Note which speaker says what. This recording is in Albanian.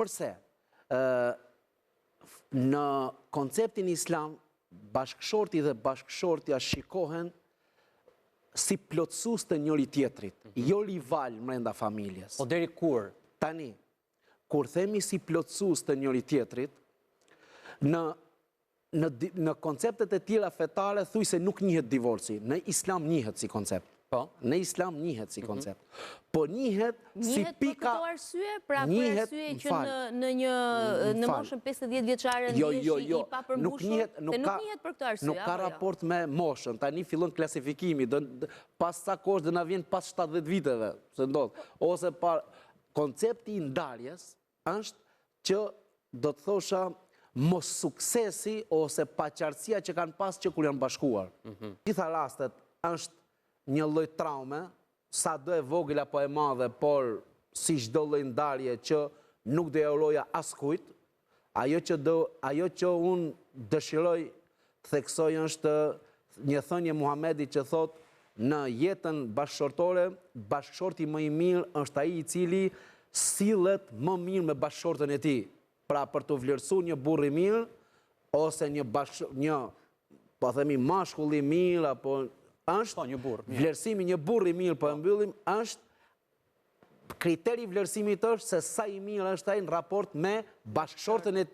Speaker 1: Përse? Në konceptin islam, bashkëshorti dhe bashkëshortja shikohen si plotësues të njëri-tjetrit, mhm. jo rival mrenda familjes.
Speaker 2: Po deri kur?
Speaker 1: Tani, kur themi si plotësues të njëri-tjetrit, në në në konceptet e tjera fetare thuj se nuk njihet divorci, në islam njihet si koncept.
Speaker 2: Po.
Speaker 1: Në islam njihet si mhm. koncept. Po njihet si pika...
Speaker 3: Njihet për këto arsye? Pra për arsye që në një në moshën 50 vjeçare jo, jo, jo. i papërmbushur? Nuk njihet, nuk ka, njihet për këto arsye,
Speaker 1: Nuk ka jo? raport me moshën. Tani fillon klasifikimi, pas sa kohësh do na vjen pas 70 viteve, se ndodh. Ose pa koncepti i ndarjes është që do të thosha mossuksesi ose paqartësia që kanë pas që kur janë bashkuar. Mhm. Gjitha rastet është një lloj traume, sado e vogël apo e madhe, por si çdo lloj ndarje që nuk do ia uroja askujt, ajo që do ajo që unë dëshiroj të theksoj është një thënie e Muhamedit që thotë në jetën bashkëshortore, bashkëshorti më i mirë është ai i cili sillet më mirë me bashkëshorten e tij. Pra për t'u vlerësuar një burrë i mirë ose një bashk një po themi mashkull i mirë apo është
Speaker 2: po, një burrë,
Speaker 1: vlerësimi një burrë i mirë po e po. mbyllim është kriteri i vlerësimit është se sa i mirë është ai në raport me bashkëshorten e tij.